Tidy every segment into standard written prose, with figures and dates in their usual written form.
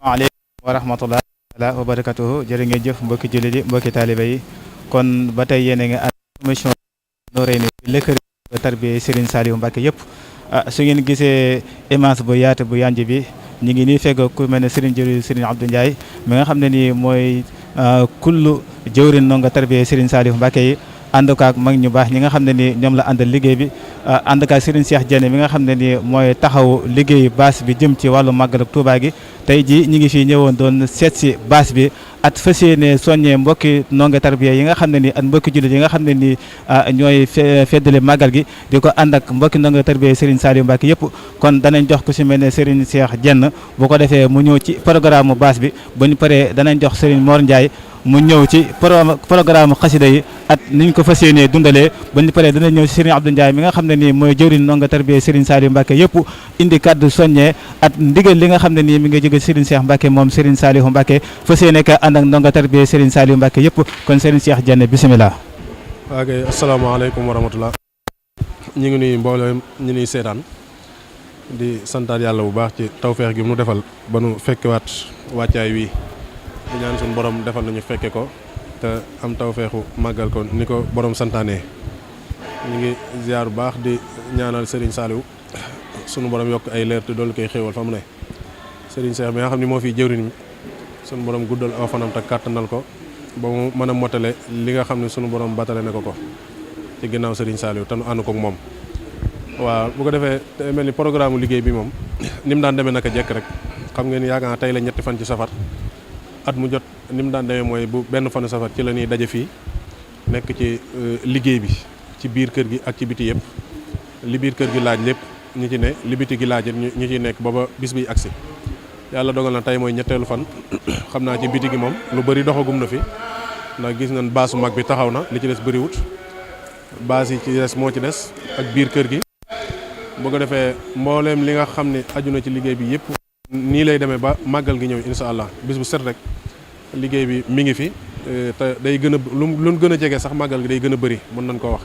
waaleykum wa rahmatulah wa barakatuhu. Jërë ngeen jëf mbokki jullit yi mbokki taaliba yi kon ba tey yéen a ngi ànd émission Noreyni lëkkëri tarbiya Serigne Saliou Mbacké yëpp su ngeen gisee image bu yaatu bu yanj bi ñu ngi nii fekk ku mel ne Serigne jëri Serigne Abdou Ndiaye mi nga xam ne nii mooy kullu jëwrin ndongo tarbiya Serigne Saliou Mbacké yi ànd ko ak mag ñu baax ñi nga xam ne ni ñoom la àndal liggéey bi ànd ko ak Serigne Cheikh Diène mi nga xam ne ni mooy taxaw liggéey baas bi jëm ci wàllu màggal ak Touba gi tey ji ñi ngi fii ñëwoon doon seet si baas bi at fas yéene soññee mbokki ndongo tarbiya yi nga xam ne ni at mbokki jullit yi nga xam ne ni ñooy feddale màggal gi di ko ànd ak mbokki ndongo tarbiya Serigne Saliou Mbacké yëpp kon danañ jox ku si mel ne Serigne Cheikh Diène bu ko defee mu ñëw ci programme baas bi buñ paree danañ jox Serigne Mor Ndiaye mu ñëw ci programme xasida yi at niñ ko fas yéenee dundalee buñ paree dana ñëw ci Serigne Abdou Ndiaye mi nga xam ne nii mooy jëwriñ ndongo tarbiya Serigne Saliou Mbacké yëpp indi kaddu soññee at ndigal li nga xam ne nii mi nga jóge Serigne Cheikh Mbacké moom Serigne Saliou Mbacké fas yéene ka ànd ak ndongo tarbiya Serigne Saliou Mbacké yëpp kon Serigne Cheikh Diène bisimilah. waa kay asalaamaaleykum wa rahmatulah ñu ngi nuyu mbooloo ñu nuy seetaan di santaat yàlla bu baax ci tawfeex gi mu defal ba nu fekkewaat wàccaay wii di ñaan suñu borom defal nañu fekke ko te am tawfeexu màggal ko ni ko borom santaane ñu ngi ziar bu baax di ñaanal Serigne Saliou sunu borom yokk ay leer te doolu koy xéewal fa mu ne Serigne Cheikh bi nga xam ne moo fi jëwriñ mi sunu borom guddal aw fanam te kàttanal ko ba mu mën a motale li nga xam ne sunu borom batale na ko ci ginnaaw Serigne Saliou te nu ànd ko ak moom. waaw bu ko defee te mel ni programme liggéey bi moom ni mu daan demee naka jekk rek xam ngeen yaakaar tey la ñetti fan ci safar at mu jot ni mu daan demee mooy bu benn fanu safar ci la ñuy daje fii nekk ci liggéey bi ci biir kër gi ak ci biti yëpp li biir kër gi laaj lépp ñu ci ne li biti gi laaj ñu ciy nekk ba bis biy agsi yàlla dogal na tey mooy ñetteelu fan xam naa ci biti gi moom lu bëri doxagum na fi ndax gis nañ baasu mag bi taxaw na li ci des bëriwut baas yi ci des moo ci des ak biir kër gi bu ko defee mbooleem li nga xam ne aju na ci liggéey bi yëpp nii lay demee ba màggal gi ñëw insha allah bis bu set rek liggéey bi mi ngi fi te day gën a lu gën a jege sax màggal gi day gën a bëri mën nañ koo wax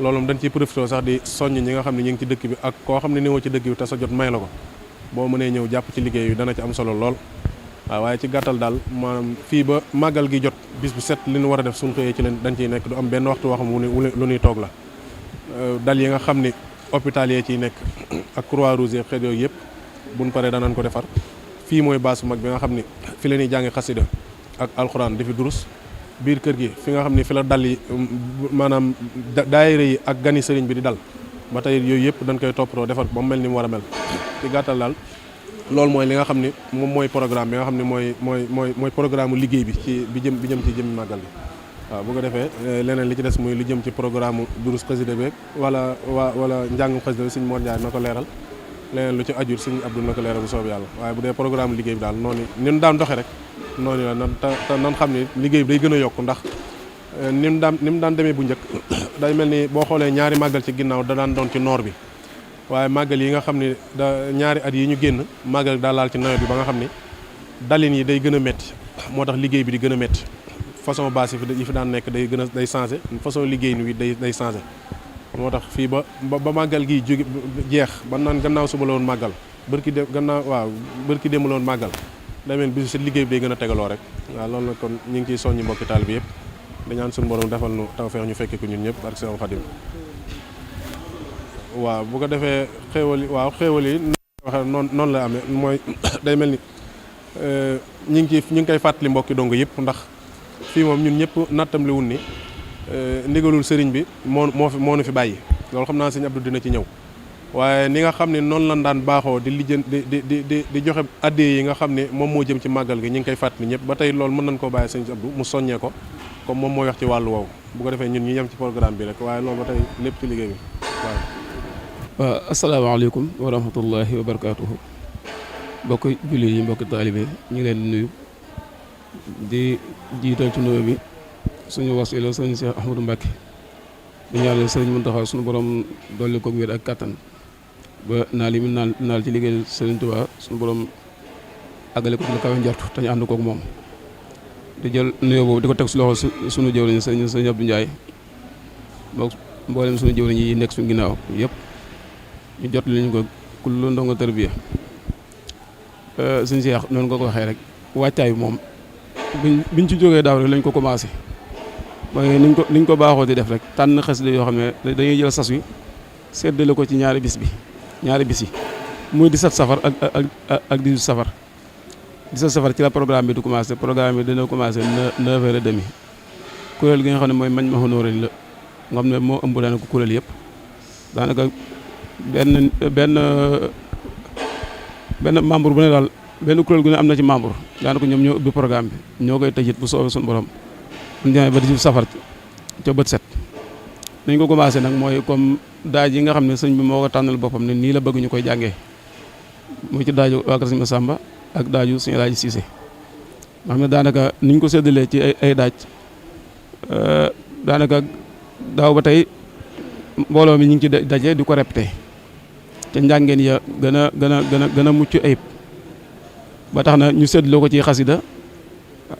loolu dañ ciy profité sax di soññ ñi nga xam ne ñu ngi ci dëkk bi ak koo xam ne néewoo ci dëkk bi te sa jot may la ko boo mënee ñëw jàpp ci liggéey bi dana ci am solo lool waaw waaye ci gàttal daal maanaam fii ba màggal gi jot bis bu set li ñu war a def suñ xëyee ci leen dañ ciy nekk du am benn waxtu waxam lu ñuy toog la dal yi nga xam ni hôpital yee ciy nekk ak Croix-Rouge xeet yooyu yëpp buñ paree danañ ko defar fii mooy baasu mag bi nga xam ni fi la ñuy jàngi xasida ak alxuraan di fi durus biir kër gi fi nga xam ni fi la dal yi maanaam daayira yi ak gani sëriñ bi di dal ba tey yooyu yëpp dañ koy toppatoo defar ba mu mel ni mu war a mel ci gàttal daal loolu mooy li nga xam ni moom mooy programme bi nga xam ne mooy programme liggéey bi ci bi jëm ci jëmmi màggal bi waaw bu ko defee leneen li ci des muy li jëm ci programme durus xasida beeg wala njàngum xasida bi Sëriñ Mor Ndiaye na ko leeral leneen lu ci ajur Sëriñ Abdou na ko leeral bu soob yàlla waaye bu dee programme liggéey bi daal noonu ni mu daan doxe rek noonu la te nan xam ni liggéey bi day gën a yokk ndax ni mu daan demee bu njëkk day mel ni boo xoolee ñaari màggal ci ginnaaw da daan doon ci noor bi waaye màggal yi nga xam ni ñaari at yi ñu génn màggal daa laal ci nawet bi ba nga xam ni dalin yi day gën a métti moo tax liggéey bi di gën a métti façon base yi fi daan nekk day changé façon liggéey ni day changé moo tax fii ba màggal gi jóge jeex ba naan gannaaw suba la woon màggal bërki démb la woon màggal day mel bisu si liggéey bi day gën a tegaloo rek waaw loolu nag kon ñu ngi ciy soññi mbokki taal bi yëpp dañaan suñu borom defal nu tawfeex ñu fekke ko ñun ñëpp ak Seexul Xadim waaw bu ko defee xéewal yi waxe noonu la amee mooy day mel ni ñu ngi koy fàttali mbokki dong yëpp ndax fii moom ñun ñëpp nattam li wun ni ndigalul sëriñ bi moo nu fi bàyyi loolu xam naa sëñ Abdou dina ci ñëw waaye ni nga xam ne noonu lan daan baaxoo di lijjën di joxe addee yi nga xam ne moom moo jëm ci màggal gi ñu ngi koy fàttali ñëpp ba tey loolu mën nañ koo bàyyi sëñ Abdou mu soññee ko comme moom mooy wax ci wàllu woowu bu ko defee ñun ñu yem ci programme bi rek waaye loolu ba tey lépp ci liggéey bi waaw asalaamaaleykum wa rahmatullahi wa barakaatuhu mbokki jullit yi mbokki taalibe ñu ngi leen di nuyu di jiital ci nuyoo bi suñu wasila sëñ Cheikh Ahmadou Mbacké di ñaanal sëriñ Mountakha suñu borom dolli ko wér ak kattan ba naal yi mu naal ci liggéey sëriñ Touba suñu borom àggale ko ci lu kawe njort te ñu ànd koog moom di jël nuyoo boobu di ko teg si loxo suñu jëwriñ sëñ Abdou Ndiaye boog mboolem suñu jëwriñ yi nekk suñu ginnaaw yëpp ñu jot liñ ko kullu ndongo tarbiya suñu Cheikh noonu nga ko waxee rek wàccaay bi moom biñ ci jógee daaw rek lañ ko commencé mooy niñ ko baaxoo di def rek tànn xasida yoo xam ne dañuy jël sas wi seddale ko ci ñaari bis yi muy 17 safar ak 18 safar 17 safar ci la programme bi du commencé programme bi dina commencé 9h30 kuréel gi nga xam ne mooy mañ ma honoré la nga xam ne moo ëmb daanaka kuréel yëpp daanaka benn membre bu ne daal benn kuréel gu ne am na ci membre daanaka ñoom ñoo ubbi programme bi ñoo koy tëjit bu soobee suñu borom bu ñu demee ba 18 safar ca bët set nañ ko commencé nag mooy comme daaj yi nga xam ne sëñ bi moo ko tànnal boppam ne nii la bëgg ñu koy jàngee muy ci daaju waa kër sëñ Massamba ak daaju sëñ Alaaji Siise nga xam ne daanaka niñ ko séddalee ci ay daaj daanaka daaw ba tey mbooloo mi ñu ngi ci daje di ko répété te njàngeen ya gën a mucc ayib ba tax na ñu séddloo ko ci xasida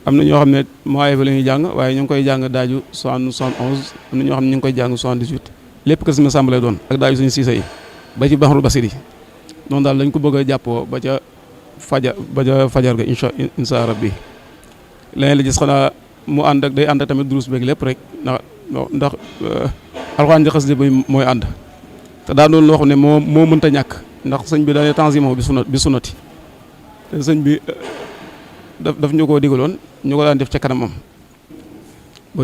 am na ñoo xam ne moyen bi la ñuy jàng waaye ñu ngi koy jàng daaju 71 am na ñoo xam ne ñu ngi koy jàng 78 lépp kër sëñ Massamba lay doon ak daaju suñu Siise yi ba ci Baxrul Basiri noonu daal lañ ko bëgg a jàppoo ba ca fajar ga incha rabbi leneen la gis xanaa mu ànd ak day ànd ak tamit durus beeg lépp rek ndax alxuraan ji xasida bi mooy ànd te daa doon loo xam ne moo mënta ñàkk ndax sëñ bi daane tanzimo bi sunnati te sëñ bi daf ñu koo digaloon ñu ko daan def ca kanamam ba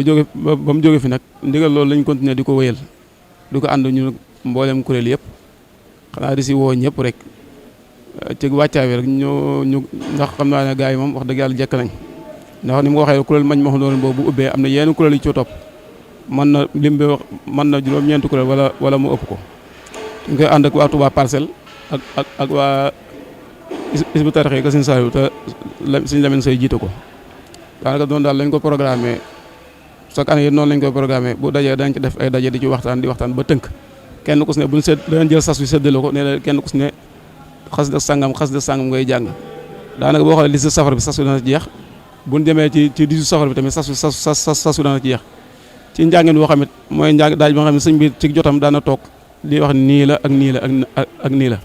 mu jóge fi nag ndigal loolu lañ continuer di ko wéyal di ko ànd ñu mboolem kuréel yëpp xanaa di si woo ñëpp rek ci wàccaay bi rek ñu ndax xam naa ne gars yi moom wax dëgg yàlla jekk nañ ndax ni mu ko waxee kuréel mañ ma doon boobu bu ubbee am na yenn kuréel yu ci topp mën na lim bi wax mën na juróom-ñeenti kuréel wala mu ëpp ko ñu koy ànd ak waa Touba Parcelles ak waa Hizbut Tarqiyyah ka Sëñ Saaliw te Sëñ Lamin Sey jiite ko daanaka doon daal lañ ko programmé chaque année noonu lañ koy programmé bu dajee dañ ci def ay daje di ci waxtaan ba tënk kenn ku si ne buñ danañ jël sas wi séddale ko nee na kenn ku si ne xasida sangam ngay jàng daanaka boo xoolee liste safar bi sas wi dana ci jeex buñ demee ci 18 safar bi tamit sas wi dana ci jeex ci njàngin boo xam it mooy njàng daaj boo xam ne sëñ bi ci jotam daana toog di wax nii la ak nii la ak nii la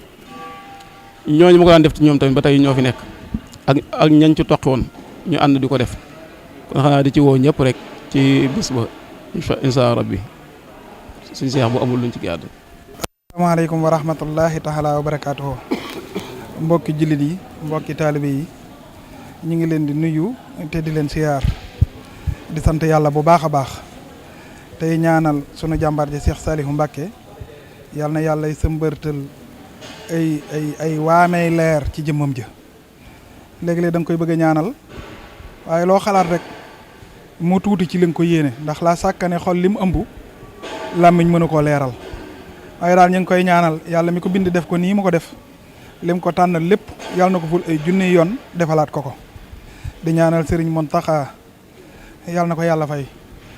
ñooñu ma ko daan def ci ñoom tamit ba tey ñoo fi nekk ak ñañ ci toqi woon ñu ànd di ko def kon xanaa di ci woo ñëpp rek ci bés ba incha rabbi suñu seex bu amul luñ ci gàddu. asalaamaaleykum wa rahmatullahi taala wa barakaatuhu mbokki jullit yi mbokki taalibe yi ñu ngi leen di nuyu te di leen siyaar di sant yàlla bu baax a baax tey ñaanal sunu jàmbaar ji Cheikh Saliou Mbacké yàlla na yàlla sëmbërtal ay waamey leer ci jëmmam ja léegi-léeg da nga koy bëgg a ñaanal waaye loo xalaat rek mu tuuti ci li nga ko yéene ndax laa sàkkane xol li mu ëmb làmmiñ mënu koo leeral waaye daal ñu ngi koy ñaanal yàlla mi ko bind def ko nii mu ko def lim ko tànnal lépp yàlla na ko ful ay junni yoon defalaat ko di ñaanal Serigne Mountakha yàlla na ko yàlla fay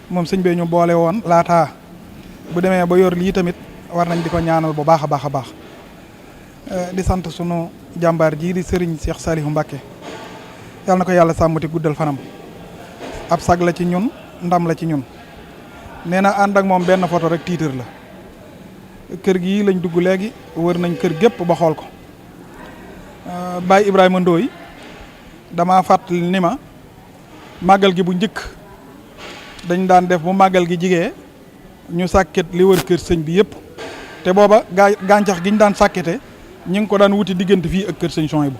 moom sëñ bee ñu boole woon laataa bu demee ba yor lii tamit war nañ di ko ñaanal bu baax a baax a baax di sant sunu jàmbaar jii di Serigne Cheikh Saliou Mbacké yàlla na ko yàlla sàmmati guddal fanam ab sag la ci ñun ndam la ci ñun nee na ànd ak moom benn photo rek tiitër la kër gi lañ dugg léegi wër nañ kër gépp ba xool ko Baye Ibrahima Ndoye dama fàttali ni ma màggal gi bu njëkk dañ daan def bu màggal gi jigee ñu sàkket li wër kër sëñ bi yëpp te booba gàncax gi ñu daan sàkkete ñu ngi ko daan wuti diggante fii ak kër sëñ Souhaïbou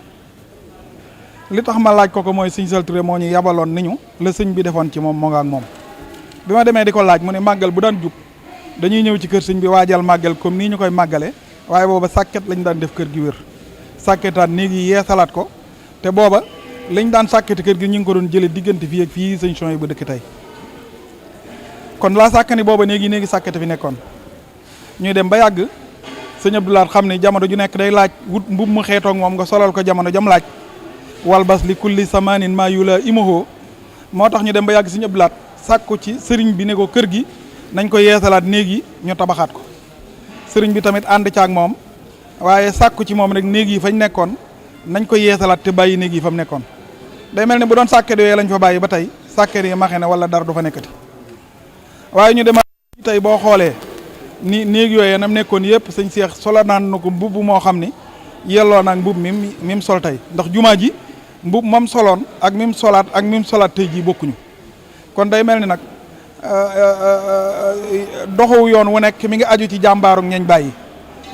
li tax ma laaj ko mooy sëñ Sall Touré moo ñu yabaloon ni ñu la sëñ bi defoon ci moom moo nga ak moom bi ma demee di ko laaj mu ne màggal bu daan jub dañuy ñëw ci kër sëñ bi waajal màggal comme nii ñu koy màggale waaye booba sàkket lañ daan def kër gi wér sàkketaat néeg yi yeesalaat ko te booba lañ daan sàkkete kër gi ñu ngi ko doon jële diggante fii ak fii sëñ Souhaïbou dëkk tey kon laa sàkkani booba néegi sàkkete fi nekkoon ñuy dem ba yàgg sëñ Abdoulaye xam ne jamono ju nekk day laaj wut mbub mu xeetoog moom nga solal ko jamono jam laaj wal bas li kulli samanin maa yu la imahoo moo tax ñu dem ba yàgg sëñ Abdoulaye sàkku ci sëriñ bi ne ko kër gi nañ ko yeesalaat néeg yi ñu tabaxaat ko sëriñ bi tamit ànd caag moom waaye sàkku ci moom rek néeg yi fañ nekkoon nañ ko yeesalaat te bàyyi néeg yi fa mu nekkoon day mel ni bu doon sàkket yooyu lañ fa bàyyi ba tey sàkket yi maxe ne wala dara du fa nekkati waaye ñu dema tey boo xoolee ni néeg yooyee nam nekkoon yëpp sëñ Cheikh solo naan na ko mbubb moo xam ni yelloo naag mbub mi sol tey ndax jumaa ji mbub mam soloon ak mi mu solaat ak mi mu solaat tey jii bokkuñu kon day mel ni nag doxu yoon wu nekk mi ngi aju ci jàmbaaru ñeñ bàyyi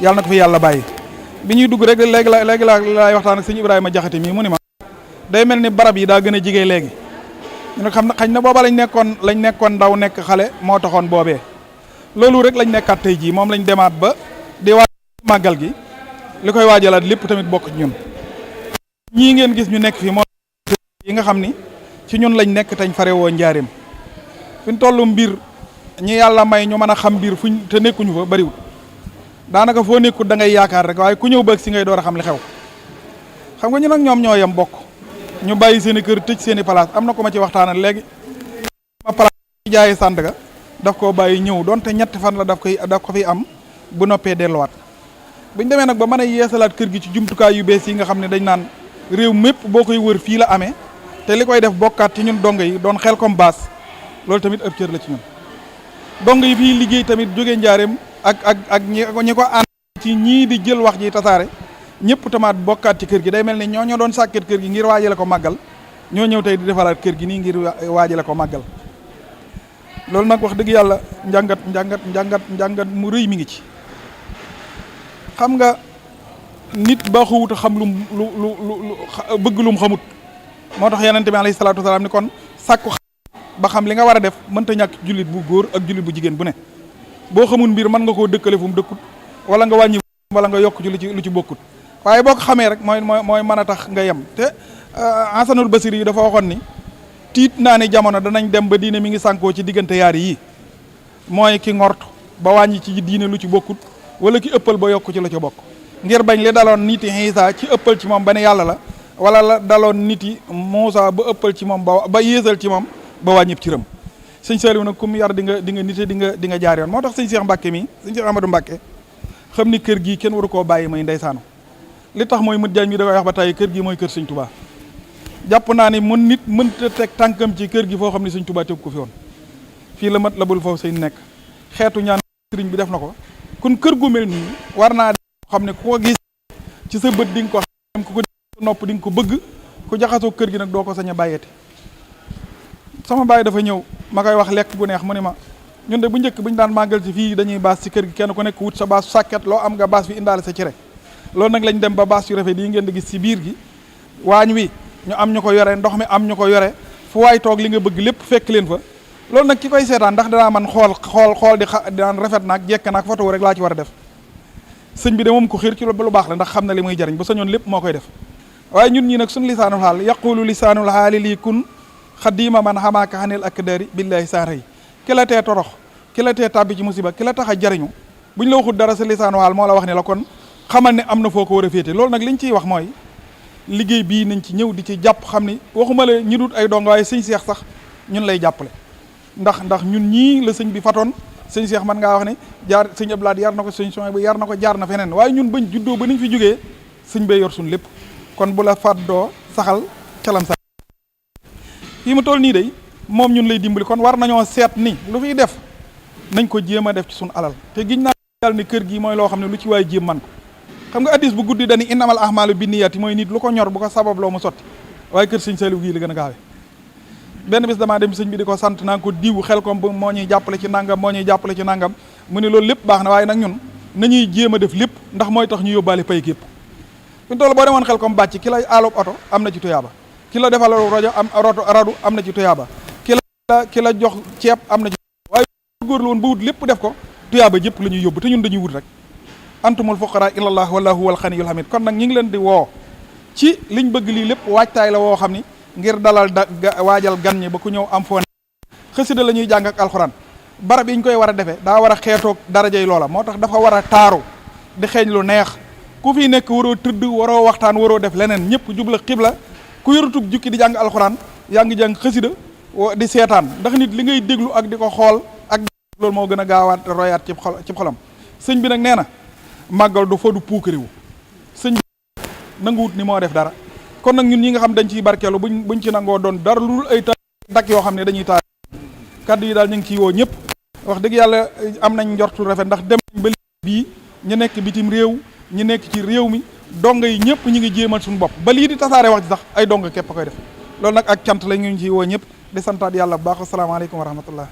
yàlla na ko fi yàlla bàyyi bi ñuy dugg rek léegi laay waxtaan ak sëñ Ibrahima Jaxate mii mu ni ma day mel ni barab yi daa gën a jigee léegi ñu ne xam na xañ na booba lañ nekkoon ndaw nekk xale moo taxoon boobee loolu rek lañ nekkaat tey jii moom lañ demaat ba di waaj màggal gi li koy waajalaat lépp tamit bokk ci ñun ñii ngeen gis ñu nekk fii moo yi nga xam ni ci ñun lañ nekk tañ fare woo njaareem fi ñu tollu mbir ñi yàlla may ñu mën a xam mbir fuñ te nekkuñu fa bariwul daanaka foo nekkul da ngay yaakaar rek waaye ku ñëw bëgg si ngay door a xam li xew xam nga ñu nag ñoom ñoo yem bokk ñu bàyyi seen i kër tëj seen i place am na ko ma ci waxtaanal léegi ma place jaayee sant ga daf koo bàyyi ñëw donte ñetti fan la daf ko fi am bu noppee delluwaat buñ demee nag ba mën a yeesalaat kër gi ci jumtukaay yu bees yi nga xam ne dañ naan réew mépp boo koy wër fii la amee te li koy def bokkaat ci ñun dong yi doon xel comme base loolu tamit ëpp cër la ci ñun dong yi fii liggéey tamit jóge njaareem ak ñi ko ànd ci ñii di jël wax ji tasaare ñëpp tamaat bokkaat ci kër gi day mel ni ñoo doon sàkket kër gi ngir waajale ko màggal ñoo ñëw tey di defaraat kër gi nii ngir waajale ko màggal loolu nag wax dëgg yàlla njàngat mu rëy mi ngi ci xam nga nit baaxuwut a xam lu bëgg lum xamut moo tax yonent bi alayhi salaatu wasalaam ni kon sàkku ba xam li nga war a def mënta ñàkk jullit bu góor ak jullit bu jigéen bu ne boo xamul mbir mën nga koo dëkkale fu mu dëkkut wala nga wàññi wala nga yokk ci lu ci bokkut waaye boo ko xamee rek mooy mën a tax nga yem te Hasanul Basri yi dafa waxoon ni tiit naa ni jamono danañ dem ba diine mi ngi sànkoo ci diggante yaari yii mooy ki ngort ba wàññi ci diine lu ci bokkut wala ki ëppal ba yokk ci la ca bokk ngir bañ li daloon nit yi Isaa ci ëppal ci moom ba ne yàlla la wala la daloon nit yi Muusaa ba ëppal ci moom ba yéesal ci moom ba wàññib ci rëm sëñ Saliou nag kum yar di nga nite di nga jaar yoon moo tax sëñ Cheikh Mbacke mii sëñ Cheikh Amadou Mbacke xam ni kër gii kenn waru koo bàyyi may ndeysaanu li tax mooy mët jaañ mi da koy wax ba tey kër gi mooy kër sëñ Touba jàpp naa ni nit mënta teg tànkam ci kër gi foo xam ne sëñ Touba teg ko fi woon fii la mat la bul foofu sëñ nekk xeetu ñaan sëriñ bi def na ko kon kër gu mel nii war naa xam ne ku ko gis ci sa bët di nga ko xam ku ko nopp di nga ko bëgg ku jaxasoo kër gi nag doo ko sañ a bàyyeeti sama baay dafa ñëw ma koy wax lekk bu neex mu ne ma ñun de bu njëkk bu ñu daan màggal ci fii dañuy baas ci kër gi kenn ku nekk wut sa baas sàkket loo am nga baas fi indaale sa cere loolu nag lañ dem ba baas yu rafet yi ngeen di gis ci biir gi waañ wi ñu am ñu ko yore ndox mi am ñu ko yore fu waay toog li nga bëgg lépp fekk leen fa loolu nag ki koy seetaan ndax danaa man xool di daan rafet naag jekk naag photo rek laa ci war a def sëñ bi de moom ko xiir ci lu baax la ndax xam na li muy jariñ ba sañoon lépp moo koy def waaye ñun ñi nag suñu lisaanul xaal yaqulu lisaanul xaali lii kun xadima man xamaaka xanil ak dari billahi saara yi ki la tee torox ki la tee tàbbi ci musiba ki la tax a jariñu buñ la waxul dara sa lisaanu xaal moo la wax ne la kon xamal ne am na foo ko war a féete loolu nag liñ ciy wax mooy liggéey bii nañ ci ñëw di ci jàpp xam ni waxuma la ñi dut ay dong waaye sëñ Seex sax ñun lay jàppale ndax ñun ñii la sëñ bi fatoon sëñ Seex man ngaa wax ne jaar sëñ Abdoulaye yar na ko sëñ Soñ bu yar na ko jaar na feneen waaye ñun bañ juddoo ba niñ fi jógee sëñ bee yor suñ lépp kon bu la fàddoo saxal calam sax fii mu toll nii day moom ñun lay dimbali kon war nañoo seet ni lu fiy def nañ ko jéem a def ci suñ alal te giñ naa yàlla ni kër gi mooy loo xam ne lu ci waay jéem man ko xam nga addis bu guddi dañi innamal ahmaalu binniyati mooy nit lu ko ñor bu ko sabab loo mu sotti waaye kër sëñ Saliou gii la gën a gaawee benn bis damaa dem sëñ bi di ko sant naa ko diw xel kom moo ñuy jàppale ci nangam moo ñuy jàppale ci nangam mu ne loolu lépp baax na waaye nag ñun nañuy jéem a def lépp ndax mooy tax ñu yóbbaale pay képp fi mu toll boo demoon xel kom bàcc ki la aalub oto am na ci tuyaaba ki la defal rajo am radu am na ci tuyaaba ki la jox ceeb am na ci waaye góorlu woon ba wut lépp def ko tuyaaba jëpp la ñuy yóbbu te ñun dañuy wut rek antumul fuqara ilallah wallahu huwal xaniyul hamid kon nag ñi ngi leen di woo ci liñ bëgg lii lépp waajtaay la woo xam ni ngir dalal waajal gan ñi ba ku ñëw am foo ne xasida la ñuy jàng ak alxuraan barab yi ñu koy war a defee daa war a xeetoog darajey loola moo tax dafa war a taaru di xeeñ lu neex ku fi nekk waroo tëdd waroo waxtaan waroo def leneen ñëpp jubla xibla ku yorutub jukki di jàng alxuraan yaa ngi jàng xasida di seetaan ndax nit li ngay déglu ak di ko xool ak loolu moo gën a gaawaat royaat ci xolam sëñ bi nag nee na màggal du fa du puukariwu sëñ bi nanguwut ni moo def dara kon nag ñun ñi nga xam dañ ciy barkeelu buñ ci nangoo doon dara lu dul ay dak yoo xam ne dañuy taal kaddu yi daal ñu ngi ciy woo ñëpp wax dëgg yàlla am nañ njortu rafet ndax dem nañ ba bii ñu nekk bitim réew ñu nekk ci réew mi donga yi ñëpp ñu ngi jéemal suñu bopp ba lii di tasaare wax ji sax ay donga képp a koy def loolu nag ak cant la ñu ci woo ñëpp di santaat yàlla bu baax asalaamaaleykum wa rahmatullah